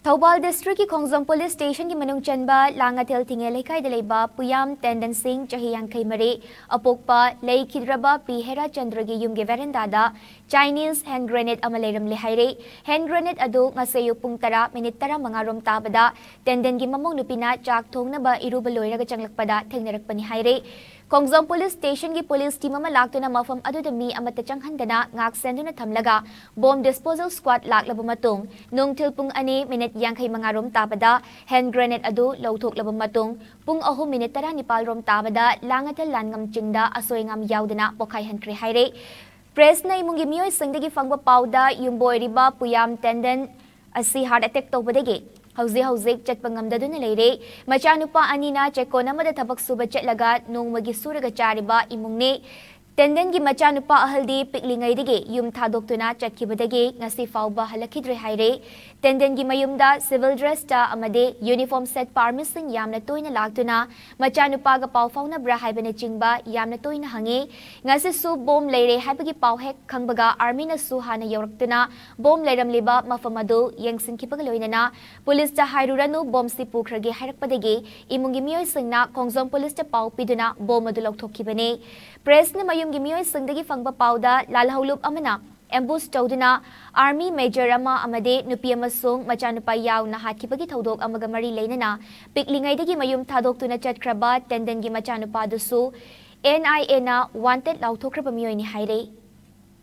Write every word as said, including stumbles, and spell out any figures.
ꯊꯧꯕꯥꯜ ꯗꯤꯁꯇ꯭ꯔꯤꯛꯀꯤ ꯈꯣꯡꯖꯣꯝ ꯄꯨꯂꯤꯁ ꯁ꯭ꯇꯦꯁꯟꯒꯤ ꯃꯅꯨꯡ ꯆꯟꯕ ꯂꯥꯡꯉꯊꯦꯜ ꯊꯤꯡꯉꯦ ꯂꯩꯀꯥꯏꯗ ꯂꯩꯕ ꯄꯨꯌꯥꯝ ꯇꯦꯟꯗꯟ ꯁꯤꯡ, ꯆꯍꯤ ꯌꯥꯡꯈꯩ ꯃꯔꯤ, ꯑꯄꯣꯛꯄ ꯂꯩꯈꯤꯗ꯭ꯔꯕ ꯄꯤ ꯍꯦꯔꯥꯆꯟꯗ꯭ꯔꯒꯤ ꯌꯨꯝꯒꯤ ꯚꯦꯔꯦꯟꯗꯥꯗ ꯆꯥꯏꯅꯤꯁ ꯍꯦꯟ ꯒ꯭ꯔꯦꯅꯦꯗ ꯑꯃ ꯂꯩꯔꯝꯂꯦ ꯍꯥꯏꯔꯦ꯫ ꯍꯦꯟ ꯒ꯭ꯔꯦꯅꯦꯗ ꯑꯗꯨ ꯉꯁꯤ ꯑꯌꯨꯛ ꯄꯨꯡ ꯇꯔꯥ ꯃꯤꯅꯤꯠ ꯇꯔꯥꯃꯉꯥ ꯔꯣꯝ ꯇꯥꯕꯗ ꯇꯦꯟꯗꯟꯒꯤ ꯃꯃꯧ ꯅꯨꯄꯤꯅ ꯆꯥꯛ ꯊꯣꯡꯅꯕ ꯏꯔꯨꯕ ꯂꯣꯏꯔꯒ ꯆꯪꯂꯛꯄꯗ ꯊꯦꯡꯅꯔꯛꯄꯅꯤ ꯍꯥꯏꯔꯦ꯫ ꯈꯣꯡꯖꯣꯝ ꯄꯨꯂꯤꯁ ꯁ꯭ꯇꯦꯁꯟꯒꯤ ꯄꯨꯂꯤꯁ ꯇꯤꯝ ꯑꯃ ꯂꯥꯛꯇꯨꯅ ꯃꯐꯝ ꯑꯗꯨꯗ ꯃꯤ ꯑꯃꯠꯇ ꯆꯪꯍꯟꯗꯅ ꯉꯥꯛ ꯁꯦꯟꯗꯨꯅ ꯊꯝꯂꯒ ꯕꯣꯝ ꯗꯤꯁꯄꯣꯖꯦꯜ ꯁ꯭ꯀ꯭ꯋꯥꯗ ꯂꯥꯛꯂꯕ ꯃꯇꯨꯡ ꯅꯨꯡꯊꯤꯜ ꯄꯨꯡ ꯑꯅꯤ ꯃꯤꯅꯤꯠ ꯌꯥꯡꯈꯩ ꯃꯉꯥ ꯔꯣꯝ ꯇꯥꯕꯗ ꯍꯦꯟ ꯒ꯭ꯔꯦꯅꯦꯗ ꯑꯗꯨ ꯂꯧꯊꯣꯛꯂꯕ ꯃꯇꯨꯡ ꯄꯨꯡ ꯑꯍꯨꯝ ꯃꯤꯅꯤꯠ ꯇꯔꯥꯅꯤꯄꯥꯜ ꯔꯣꯝ ꯇꯥꯕꯗ ꯂꯥꯡꯉꯊꯦꯜ ꯂꯥꯟꯉꯝ ꯆꯤꯡꯗ ꯑꯁꯣꯏ ꯑꯉꯥꯝ ꯌꯥꯎꯗꯅ ꯄꯣꯈꯥꯏꯍꯟꯈ꯭ꯔꯦ ꯍꯥꯏꯔꯦ꯫ ꯄ꯭ꯔꯦꯁꯅ ꯏꯃꯨꯡꯒꯤ ꯃꯤꯑꯣꯏꯁꯤꯡꯗꯒꯤ ꯐꯪꯕ ꯄꯥꯎꯗ ꯌꯨꯝꯕꯨ ꯑꯣꯏꯔꯤꯕ ꯄꯨꯌꯥꯝ ꯇꯦꯟꯗꯟ ꯑꯁꯤ ꯍꯥꯔꯠ ꯑꯦꯇꯦꯛ ꯇꯧꯕꯗꯒꯤ ꯍꯧꯖꯤꯛ ꯍꯧꯖꯤꯛ ꯆꯠꯄ ꯉꯝꯗꯗꯨꯅ ꯂꯩꯔꯦ꯫ ꯃꯆꯥꯅꯨꯄꯥ ꯑꯅꯤꯅ ꯆꯦꯛꯀꯣꯟ ꯑꯃꯗ ꯊꯕꯛ ꯁꯨꯕ ꯆꯠꯂꯒ ꯅꯣꯡꯃꯒꯤ ꯁꯨꯔꯒ ꯆꯥꯔꯤꯕ ꯏꯃꯨꯡꯅꯤ꯫ ꯇꯦꯟꯗꯟꯒꯤ ꯃꯆꯥꯅꯨꯄꯥ ꯑꯍꯜꯗꯤ ꯄꯤꯛꯂꯤꯉꯩꯗꯒꯤ ꯌꯨꯝ ꯊꯥꯗꯣꯛꯇꯨꯅ ꯆꯠꯈꯤꯕꯗꯒꯤ ꯉꯁꯤ ꯐꯥꯎꯕ ꯍꯜꯂꯛꯈꯤꯗ꯭ꯔꯦ ꯍꯥꯏꯔꯦ꯫ ꯇꯦꯟꯗꯟꯒꯤ ꯃꯌꯨꯝꯗ ꯁꯤꯚꯤꯜ ꯗ꯭ꯔꯦꯁꯇ ꯑꯃꯗꯤ ꯌꯨꯅꯤꯐꯣꯔꯝ ꯁꯦꯠꯄ ꯑꯥꯔꯃꯤꯁꯤꯡ ꯌꯥꯝꯅ ꯇꯣꯏꯅ ꯂꯥꯛꯇꯨꯅ ꯃꯆꯥꯅꯨꯄꯥꯒ ꯄꯥꯎ ꯐꯥꯎꯅꯕ꯭ꯔꯥ ꯍꯥꯏꯕꯅꯆꯤꯡꯕ ꯌꯥꯝꯅ ꯇꯣꯏꯅ ꯍꯪꯉꯤ꯫ ꯉꯁꯤꯁꯨ ꯕꯣꯝ ꯂꯩꯔꯦ ꯍꯥꯏꯕꯒꯤ ꯄꯥꯎ ꯍꯦꯛ ꯈꯪꯕꯒ ꯑꯥꯔꯃꯤꯅꯁꯨ ꯍꯥꯟꯅ ꯌꯧꯔꯛꯇꯨꯅ ꯕꯣꯝ ꯂꯩꯔꯝꯂꯤꯕ ꯃꯐꯝ ꯑꯗꯨ ꯌꯦꯡꯁꯤꯟꯈꯤꯕꯒ ꯂꯣꯏꯅꯅ ꯄꯨꯂꯤꯁꯇ ꯍꯥꯏꯔꯨꯔꯅꯨ, ꯕꯣꯝꯁꯤ ꯄꯨꯈ꯭ꯔꯒꯦ ꯍꯥꯏꯔꯛꯄꯗꯒꯤ ꯏꯃꯨꯡꯒꯤ ꯃꯤꯑꯣꯏꯁꯤꯡꯅ ꯈꯣꯡꯖꯣꯝ ꯄꯨꯂꯤꯁꯇ ꯄꯥꯎ ꯄꯤꯗꯨꯅ ꯕꯣꯝ ꯑꯗꯨ ꯂꯧꯊꯣꯛꯈꯤꯕꯅꯤ꯫ ꯄ꯭ꯔꯦꯁꯅ ꯃꯌꯨꯝꯒꯤ ꯃꯤꯑꯣꯏꯁꯤꯡꯗꯒꯤ ꯐꯪꯕ ꯄꯥꯎꯗ ꯂꯥꯜꯍꯧꯂꯨꯞ ꯑꯃꯅ ꯑꯦꯝꯕꯨꯁ ꯇꯧꯗꯨꯅ ꯑꯥꯔꯃꯤ ꯃꯦꯖꯔ ꯑꯃ ꯑꯃꯗꯤ ꯅꯨꯄꯤ ꯑꯃꯁꯨꯡ ꯃꯆꯥꯅꯨꯄꯥ ꯌꯥꯎꯅ ꯍꯥꯠꯈꯤꯕꯒꯤ ꯊꯧꯗꯣꯛ ꯑꯃꯒ ꯃꯔꯤ ꯂꯩꯅꯅ ꯄꯤꯛꯂꯤꯉꯩꯗꯒꯤ ꯃꯌꯨꯝ ꯊꯥꯗꯣꯛꯇꯨꯅ ꯆꯠꯈ꯭ꯔꯕ ꯇꯦꯟꯗꯟꯒꯤ ꯃꯆꯥꯅꯨꯄꯥꯗꯨꯁꯨ ꯑꯦꯟ ꯑꯥꯏ ꯑꯦꯅ ꯋꯥꯟꯇꯦꯗ ꯂꯥꯎꯊꯣꯛꯈ꯭ꯔꯕ ꯃꯤꯑꯣꯏꯅꯤ ꯍꯥꯏꯔꯦ꯫